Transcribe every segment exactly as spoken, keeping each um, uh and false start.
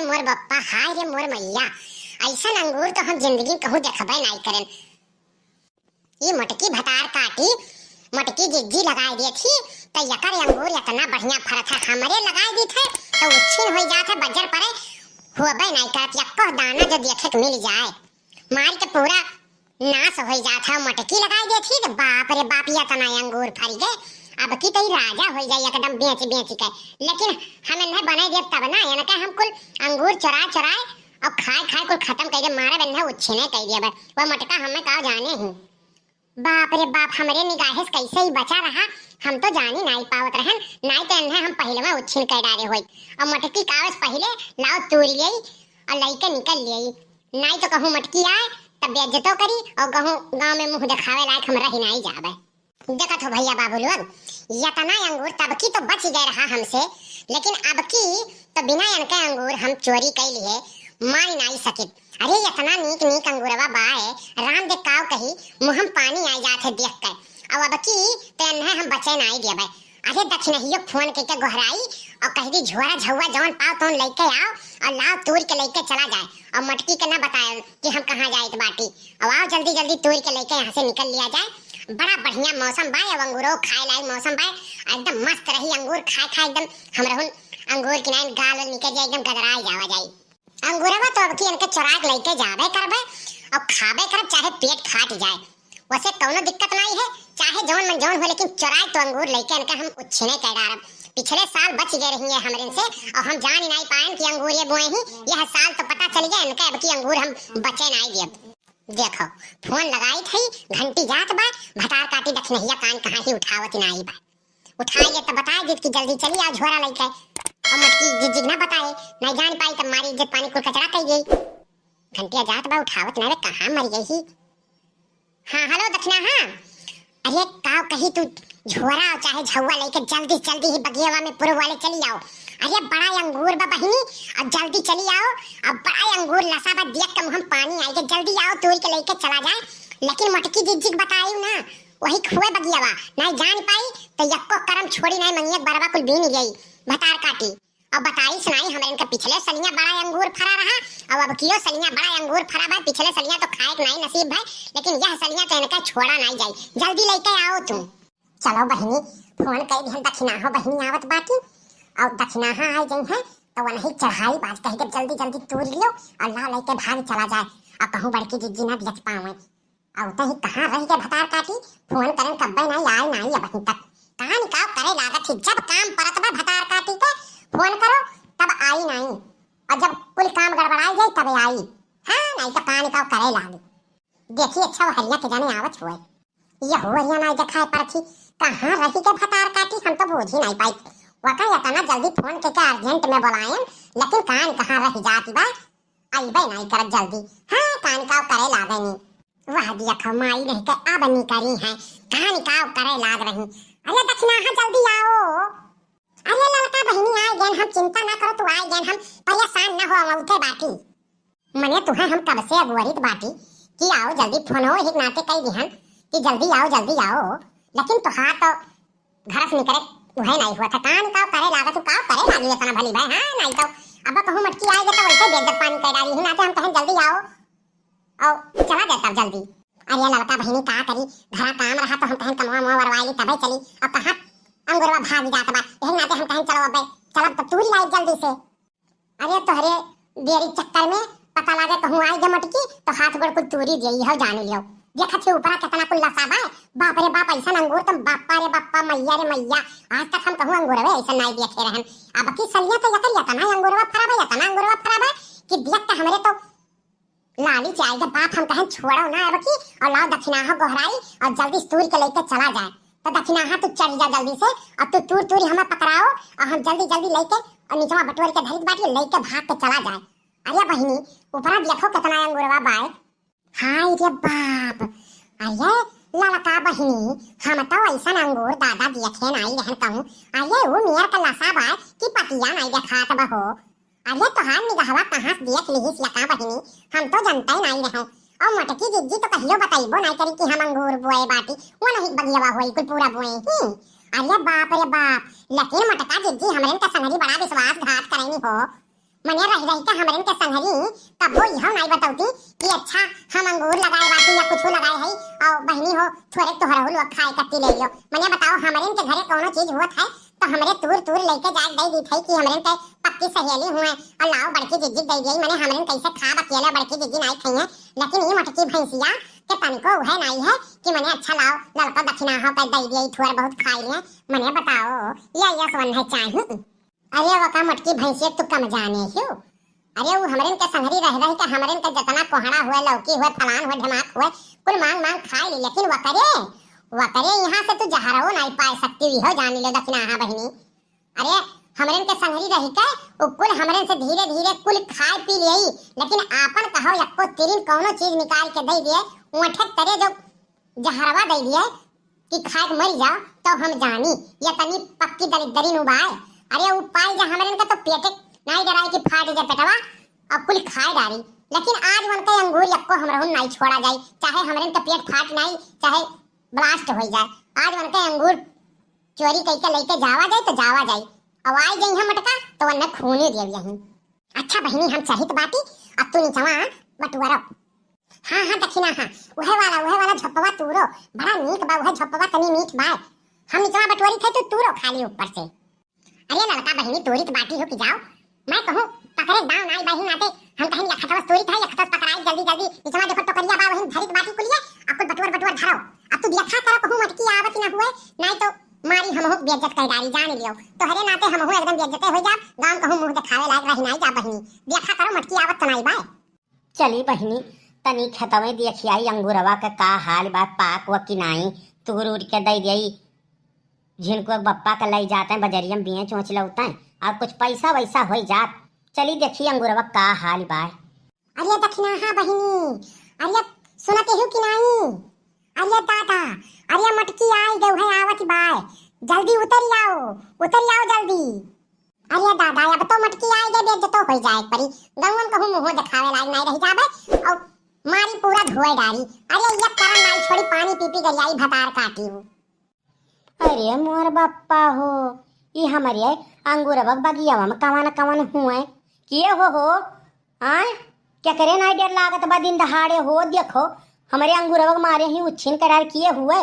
मोर बप्पा, हाय रे मोर मइया, अइसन अंगूर तो हम जिंदगी में कहूँ देखबे नाई करेन। ई मोटकी भतार काटी, मोटकी जिज्जी लगाए देत ही, त यकर अंगूर एतना बढ़िया फरत है, हमरे लगाए दीत है, त उच्छिन होइ जात है, बजर परे, होबे नाई करत, यक्को दाना जो देखे के मिल जाए, मार के पूरा नास होइ जात है। मोटकी लगाए देत ही, त बाप रे बाप, एतना अंगूर फरि गए, अब की तई राजा होइ जाए एकदम बेच बेच के, लेकिन हम इन्हें बने देब तब ना, इनके हम कुल अंगूर चोराए चोराए और खाए खाए कुल खतम कइ दे, मारे बन्ने उच्छिने कइ दिया बा। वो मोटका हमें का जाने ही। बाप रे बाप, हमरे निगाहे से कैसे ही बचा रहा, हम तो जानी नाई पावत रहन, नाई तो इन्हें हम पहले में उच्छिन कर डारे होई। और मोटकी कावस पहले लाओ तूर लियई और लइके निकल लियई, नाई तो कहूँ मोटकी आए तब बेइज्जतो करी और कहूँ गाँव में मुँह देखावे लायक हम रही नाई जाबे। देखत हो भइया बाबू लोग, यतना अंगूर तब की तो बच गए रहा हमसे, लेकिन अब की तो बिना इनके अंगूर हम चोरी कइ लिए, मारी नाई सकित। अरे यतना नीक नीक अंगूरवा बाए, राम दे काव कही, मुँह में पानी आइ जात है देख के। अब अब की तो इन्हें हम बचे नाई देबे। अरे दखिनहियो फोन कइके गोहराई और कह दी झोरा झउआ जौन पाओ तौन लइके आओ और लाओ तूर के लइके चला जाए और मोटकी के ना बताए कि हम कहाँ जाइत बाटी। अब आओ जल्दी जल्दी तूर के लइके यहाँ से निकल लिया जाए। बड़ा बढ़िया मौसम बा, अब अंगूरो खाए लायक मौसम बा, एकदम मस्त रही अंगूर खाए खाए, एकदम हमरहुन अंगूर किनाइन गाल वाल निकल जाए, एकदम गदराए जावा जाए। अंगूरवा तो अब की इनके चोराए के लइके जाबे करबे और खाबे करब, चाहे पेट फाट जाए, वैसे कौनो दिक्कत नाई है, चाहे जौन मन जौन हो, लेकिन चोराए तो अंगूर लइके इनके हम उच्छिने कइ डारब। पिछले साल बच गए रही है हमरे से और हम जान ही नाई पाएन कि अंगूर ये बोए ही, यह साल तो पता चल गया इनके, अब की अंगूर हम बचे नाई दियब। देखो, फोन लगाई थी, घंटी जात बा, भतार काटी दखिनहिया कान कहाँ ही उठावत नाई बा। उठाए ले तो बताए देत कि जल्दी चली आओ झोरा लइके। और मोटकी जिज्जी ना बताए, नहीं जान पाई तब मारी इज्जत पानी कुल कचरा कइ गई। घंटिया जात बा उठावत ना रे, कहाँ मर गई ही। हाँ, हेलो दखिना, हाँ। अरे का कही तू झोरा चाहे झउआ लइके जल्दी जल्दी ही बगियावा में पूरब वाले चली आओ। अरे बड़ा अंगूर बा बहिनी, और जल्दी चली आओ। और बड़ा अंगूर लसा बा, देख के मुँह में पानी आइगे, जल्दी आओ तूर के लइके चला जाए। लेकिन मोटकी जिज्जी के बताई ना, वही खुए बगियावा, नाई जान पाई तो यक्को करम छोड़ी नाई, मंगिया बरवा कुल बीन गई। भतार काटी। अब बताई सुनाई हमरे इनका पिछले सलिया बड़ा अंगूर फरा रहा, अब अब कियो सलिया बड़ा अंगूर फरा बा, पिछले सलिया तो खाए के नाई नसीब भय, लेकिन यह सलिया तो इनका छोड़ा नाई जाई। जल्दी लइके आओ तू। चलो बहिनी, फोन कइ दिहन दखिनाहो बहिनी आवत बाटी, और दखिनाहा आइ जइहैं तो वनही चढ़ाई बाज कहि के जल्दी जल्दी तूर लियो और लाओ लइके भाग चला जाए, और कहूँ बड़की जिज्जी ना देख पावे। अउतही कहाँ रहि गए भतार काटी, फोन करेन कब्बे नाई, आए नाई अबहीं तक। कहाँ निकाव करे लागत ही, जब काम परत बा भतार काटी के फोन करो तब आई नाई, और जब कुल काम गड़बड़ाई जाई तबे आई। हाँ, नाई तो कहाँ निकाव करे लागी। देखी अच्छा वो हरिया के जाने आवत हुए। ये हो हरिया नाई देखाए परत ही, कहाँ रहि गए भतार काटी, हम तो बूझी नाई पाई। वका इतना जल्दी फोन के, के अर्जेंट में बोलायन, लेकिन कान कहाँ रहि जाती बा, अइबे नाई करत जल्दी। हाँ, कान का करे लागनी। वह दिया खमाई रह के अब निकरी है, कान का करे लाग रही। अरे दखिनाहा जल्दी आओ। अरे ललका बहिनी आइ गएन, हम चिंता ना करो, तू आइ गएन, हम परेशान ना हो, हम उठे बाटी। मने तुहे हम कब से अगुवरित बाटी कि आओ जल्दी, फोनो एक नाते कइ दिहन कि जल्दी आओ, जल्दी आओ, लेकिन तोहार तो घर से निकरे उहे नाई हुआ था। कान का करे लागत, तू का करे लागी इतना भली भाई, हाँ, नाई तो अब कहूँ मोटकी आइ गए तो वैसे बेइज्जत पानी कर डाली, ही नाते हम कहें जल्दी आओ और चला जाए तब जल्दी। अरे ललका बहिनी का करी, घरा काम रहा तो हम कहें कमवा मुआ वरवाई ली तबे चली, अब कहाँ अंगुरवा भाग जात बा, यही नाते हम कहें चलो अब चलब तो तूरी लाई जल्दी से। अरे तोहरे देरी चक्कर में पता लागे कहूँ आइ गे मोटकी तो हाथ गोड़ कुल तूरी दिए, इहो जान लियो। देखत ही ऊपरा कितना कुल लसा बा, बाप रे बाप, ऐसा अंगूर तुम बापा रे बापा, मैया रे मैया, आज तक हम कहूँ अंगूरवे ऐसा नाई देखे रहन। अब की सलिया तो यकर यतना अंगूरवा फरा बा, यतना अंगूरवा फरा बा कि देख के हमरे तो लाली चाहे जब बाप हम कहें छोड़ो ना अब की, और लाओ दखिनाहा गोहराई और जल्दी से तूर के लेके चला जाए। तो दखिनाहा तू चढ़ जा जल्दी से, और तू तूर तूरी हमें पकड़ाओ और हम जल्दी जल्दी लेके और निचवा बटोर के धरित बाटी लेके भाग के चला जाए। अरे बहिनी, ऊपरा देखो कितना अंगूरवा बाय। हाय रे बाप, अरे ललका बहिनी, हम तो ऐसा अंगूर दादा देखे नाई रहन कहूँ। अरे ऊ मेर का लसा बाय कि पतिया नाई देखात बहो। अरे तोहार निगहवा कहाँ से देख लिहिस लका बहिनी, हम तो जनते नाई रहूं। और मोटकी जिज्जी तो कहियो बतइबो नाई करी कि हम अंगूर बोए बाटी, वो नहीं बगियावा होई कुल पूरा बोए ही। अरे बाप रे बाप, लेकिन मोटका जिज्जी हमरेन का संगरी बड़ा विश्वासघात करैनी हो। मने रहि रहि के हमरेन के संगरी कबो इहो नाई बतौती कि अच्छा हम अंगूर लगाए बाटी या कुछ लगाए है, और बहिनी हो थोरे तोहरहु लोग खाए कत्ती ले लो। मने बताओ, हमरेन के घरे कौनो चीज हुआ है तो हमरे तूर तूर लेके जाए दे दी थे कि हमरेन के पक्की सहेली हुए और लाओ बड़की जिज्जी दे दी। मने हमरेन कैसे खाब अकेले, बड़की जिज्जी नाई खाई है, लेकिन ये मोटकी भैंसिया के तनिको उहे नाई है कि मने अच्छा लाओ ललको दक्षिणा हो के दे दिए, थोर बहुत खाई ले। मने बताओ, ये ये सोन है चाही? अरे वका मोटकी भैंसिया, तू कम जाने हो। अरे वो हमरेन के संगरी रह रह के हमरेन के जितना कोहड़ा हुए, लौकी हुए, फलान हुए, ढमाक हुए, कुल मांग मांग खाए ली, लेकिन वकरे, वकरे यहाँ से तू जहरवो नाई पाए सकती हुई हो, जानी ले दक्षिणा। हाँ बहिनी, अरे हमरेन के संगरी रह के वो कुल हमरेन से धीरे धीरे कुल खाए पी लियई, लेकिन आपन कहो यक्को तिरिन कौनो चीज निकाल के दे दिए, उठे तरे जो जहरवा दे दिए कि खाए के मर जाओ, तो हम जानी ये तनी पक्की दलिद्दरी नु बाय। अरे उ पाई जा हमरेन का तो पेटे नाई डराए कि फाट जा पेटवा, अब कुल खाए डारी। लेकिन आज उनके अंगूर यक्को हमरहुन नाई छोड़ा जाई, चाहे हमरेन का पेट फाट नाई, चाहे ब्लास्ट हो जाए। आज उनके अंगूर चोरी कई के लेके जावा जाए तो जावा जाए, अब आई जाई हम मटका तो उन्हें खूने देव यहीं। अच्छा बहिनी, हम चहित बाटी, अब तू निचवा बटुअरो। हाँ हाँ दखिना, हाँ, उहे वाला, उहे वाला झोपवा तूरो, बड़ा नीक बा उहे झोपवा, तनी मीठ बा। हम निचवा बटुअरी थे, तू तूरो खाली ऊपर से। अरे ललका बहिनी, तूरी त बाटी हो कि जाओ, मैं कहूँ पकड़े दाव नाई बहिन आते, हम कहीं यखतवस तूरी था, यखतवस पकड़ाई जल्दी जल्दी, निचवा देखो टोकरिया बा वहीं धरी त बाटी कुलिए, अब कुल बटुअर बटुअर धरो। अब तू देखा करो कहूँ मटकी आवत ना हुए, नाई तो मारी हमहू बेइज्जत कर डारी, जान लियो। तोहरे नाते हमहू एकदम बेइज्जते हो जाब, गाँव कहूँ मुँह देखावे लायक रही नाई जा बहिनी। देखा करो मटकी आवत तो नाई बाय। चली बहिनी, तनी खेतवे देखियाई अंगूरवा के का हाल बा, पाक व कि नाई, तूर उर के दई दियाई, झिनको बप्पा के लई जाते बजरिया में बेच ओच लौते, और कुछ पैसा वैसा होई जात। चली देखी अंगूरवा का हाल बा। अरे दखिना, हाँ बहिनी, अरे सुनत हो कि नाई? अरे दादा, अरे मटकी आई गए है, आवत बाय, जल्दी उतर आओ, उतर आओ जल्दी। अरे दादा, अब तो मटकी आई गए, बेइज्जतो हो जाए परी, गौवन कहूँ मुँह देखावे लायक नहीं रह जाबे, और मारी पूरा धोए डारी। अरे ये करम नाई छोड़ी, पानी पी पी गरियाई भतार काटी हूँ। अरे मोर बप्पा हो, ई हमरे अंगूरवा के बगियावा में कवन कवन हुए? किए हो हो? आय, केकरे नाई डर लागत बा दिन दहाड़े हो? देखो, हमरे अंगूरवा के मारे ही उच्छिन करार किए हुए।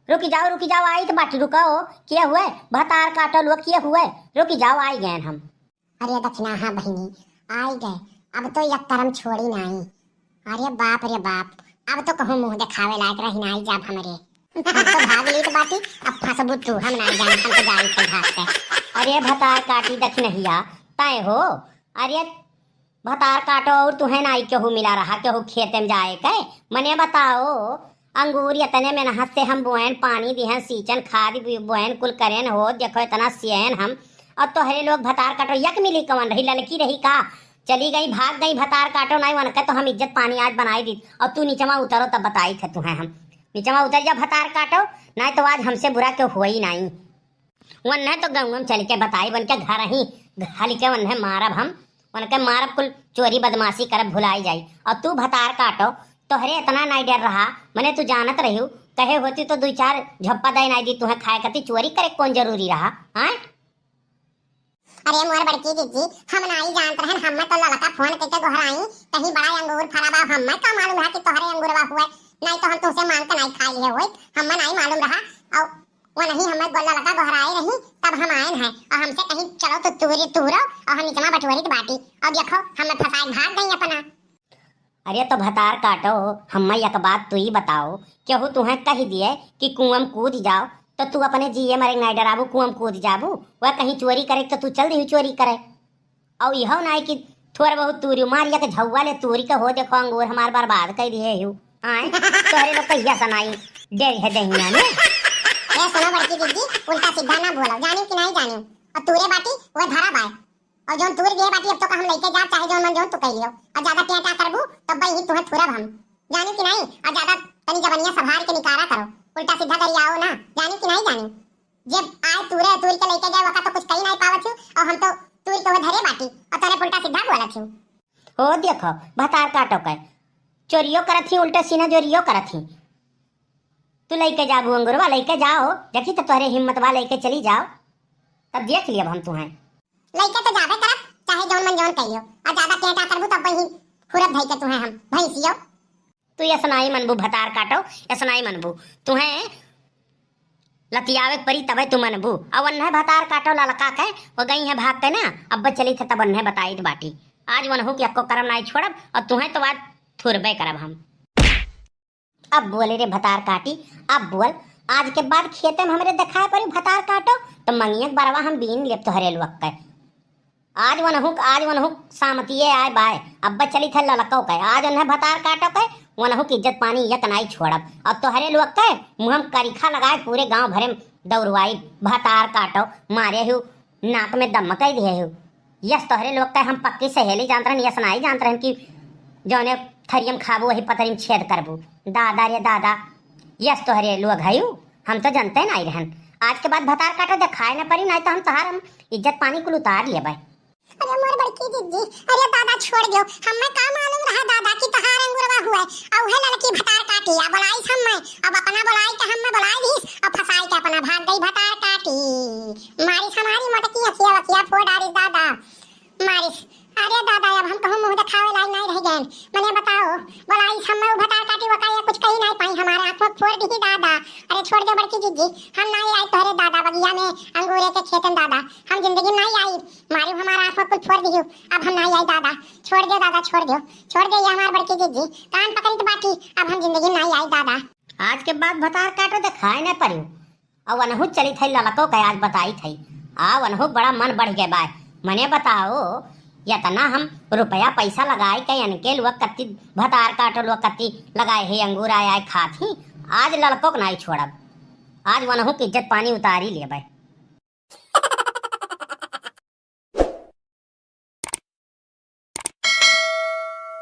रुकि जाओ, रुकि जाओ, आई त बाटी, रुको, किए हुए? भतार काटो लोग किए हुए? रुकि जाओ, आई गए हम। अरे दखिना, हाँ बहिनी, आई गए, अब तो यक करम छोड़ी नाई। अरे बाप रे बाप, अब तो कहूँ मुँह देखावे लायक रही नाई जाब हमरे। हम तो भाग ली त बाटी, अब फंसबू तू, हम नाई जान, हम तो जाई थे भाग के। अरे भतार काटी दखिनहिया, तय हो, अरे भतार काटो और तुहें नाई केहू मिला रहा, केहू खेते में जाए के, मने बताओ, अंगूर इतने मेहनत से हम बोएन, पानी दिहन, सींचन, खाद बि-, बोएन, कुल करेन हो, देखो इतना सियन हम, और तोहरे लोग भतार काटो, यक मिली कवन रही, ललकी रही का? चली गई, भाग गई भतार काटो, नाई वनके तो हम इज्जत पानी आज बनाई दी, और तू नीचवा उतरो तब बताई थे तुहें हम, नीचवा उतर जा भतार काटो, नाई तो आज हमसे बुरा केहू होई नाई। वन्ने तो गंगम चल के बताई, बन के घर ही घाल के वन्ने मारब हम, उनके मारब कुल चोरी बदमाशी करब भुलाई जाई। और तू भतार काटो, तोहरे इतना नाई डर रहा, मने तू जानत रहियो, कहे होती तो दुई चार झप्पा दे नाई दी तुहें खाए कती, चोरी करे कौन जरूरी रहा, हाँ? अरे मोर बड़की जिज्जी, हम नाई जानत रहन, हमें तो ललका फोन करके गोहराई, कहीं बड़ा अंगूर फरा बा, हमें का मालूम रहा कि तोहरे अंगूरवा हुए, नाई तो हम तुमसे मांग के नाई खाई लिए होई, हमें नाई मालूम रहा। और वो नहीं, हमें गोल्ला लगा गोहराए रही, तब हम आए हैं, और हमसे कहीं चलो तो तूरी तूरो, और हम निचवा बटोरी त बाटी, और देखो हमें फंसाए भाग गई अपना। अरे तो भतार काटो, हमें एक बात तू ही बताओ, केहू तुहें कह दिए कि कुआं में कूद जाओ, तो तू अपने जिए मरे नाई डराबू, कुआं में कूद जाबू, वह कहीं चोरी करे तो तू चल दिहू चोरी करे। और यहो नाई कि थोड़ा बहुत तूरी मार या के झौवा ले तूरी के हो, देखो अंगूर हमार बर्बाद कर दिए हू। आए, तोहरे लोग कहिया सनाई डर है दहिया में। ए सुनो बड़की दीदी, उल्टा सीधा ना बोलो, जानियो कि नहीं जानियो। और तूरे बाटी वो धरा बाय, और जोन तूर गए बाटी अब तो का हम लेके जाब, चाहे जोन मन जोन तू कह लियो। और ज्यादा टें टा करबू तब भाई ही तुम्हें थुरब हम, जानियो कि नहीं? और ज्यादा तनी जबनिया संभाल के निकारा करो, उल्टा सीधा गरियाओ ना, जानियो कि नहीं जानियो? जे आए तूरे, तूर के लेके गए, वका तो कुछ कही नहीं पावत हूँ, और हम तो तूर के वो धरे बाटी, और तोरे उल्टा सीधा बोलत हूँ। हो देखो, भतार काटो के चोरियो करत ही, उल्टा सीना चोरियो करत ही। तू लेके जाबू अंगुरवा, लेके जाओ, देखी तो तोहरे हिम्मत बा, लेके चली जाओ, तब देख लियब हम तुहें। लेके तो जाबे करब, चाहे जौन मन जौन कहियो, और ज्यादा टेटा करबू तब वही हुरब धई के तुहें हम भैंसियो। तू यसनाई मनबू भतार काटो, यसनाई मनबू। तुहें लतियावे के परी तबे तू मनबू। अब वन्हे भतार काटो ललका के, वो गई है भाग के ना, अब चली थे तब वन्हे बताइत बाटी। आज वनहू के अक्को करम नाई छोड़ब, और तुहें तो आज थुरबे करब हम। अब बोले रे भतार काटी, अब बोल, आज के बाद खेते में हमरे देखाए परी भतार काटो, तो मंगिया के बरवा हम बीन लेब तोहरे लोग के। आज वनहू क, आज वनहू क सामतिये आए बाय, अब चली थे ललको के, आज उन्हें भतार काटो के, वनहू की इज्जत पानी एक नाई छोड़ब। और तोहरे लोग के मुँह में करिखा लगाए पूरे गांव भरे में दौड़वाई, भतार काटो, मारे हु, नाक में दम कह दिए हु। यस तोहरे लोग के हम पक्की सहेली जानत रहन, यस नाई जानत रहन कि जौने थरियम खाबू वही पतरी में छेद करबू। दादा रे दादा, यस तोहरे लोग हयू, हम तो जनते नाई रहन। आज के बाद भतार काटो देखाए न परी, नाई तो हम तोहार हम इज्जत पानी कुल उतार लेबै। अरे मोर बड़की जिज्जी, अरे दादा छोड़ दो, हमें का मालूम रहा दादा कि तहार अंगुरवा हुआ है, और है लड़की भतार काटी, आ बोलाइस हमें, अब अपना बोलाई के हमें बोलाई दीस, और फसाई के अपना भाग गई भतार काटी। मारिस हमारी मोटकी अखिया वखिया फोड़ डारिस दादा, मारिस। अरे दादा, अब हम कहूँ मुँह देखावे लायक नहीं रह गए, मने बताओ, बोलाइस हमें उ भतार काटी वका या कुछ कही नहीं पाई, हमारे आँख में फोड़ दी दादा। अरे छोड़ दो बड़की जिज्जी, हम नहीं आई तोहरे दादा बगिया में अंगूरे के खेतन दादा, हम जिंदगी में नहीं आई। मारू हमारा आँख में कुल फोड़ दियो, अब हम नाई आई दादा, छोड़ दे दादा, छोड़ दो, छोड़ दे ये हमार बड़की जिज्जी, कान पकड़ी तो बाटी, अब हम जिंदगी में नाई आई दादा। आज के बाद भतार काटो देखाए न परियो, और वनहु चली थई ललको के आज बताई थई, आ वनहु बड़ा मन बढ़ गए बाय, मने बताओ, इतना हम रुपया पैसा लगाए के इनके लोग कत्ती भतार काटो लोग कत्ती लगाए है अंगूर आए आए खात ही, आज ललको के नाई छोड़ब, आज वनहु की इज्जत पानी उतारी लेबै।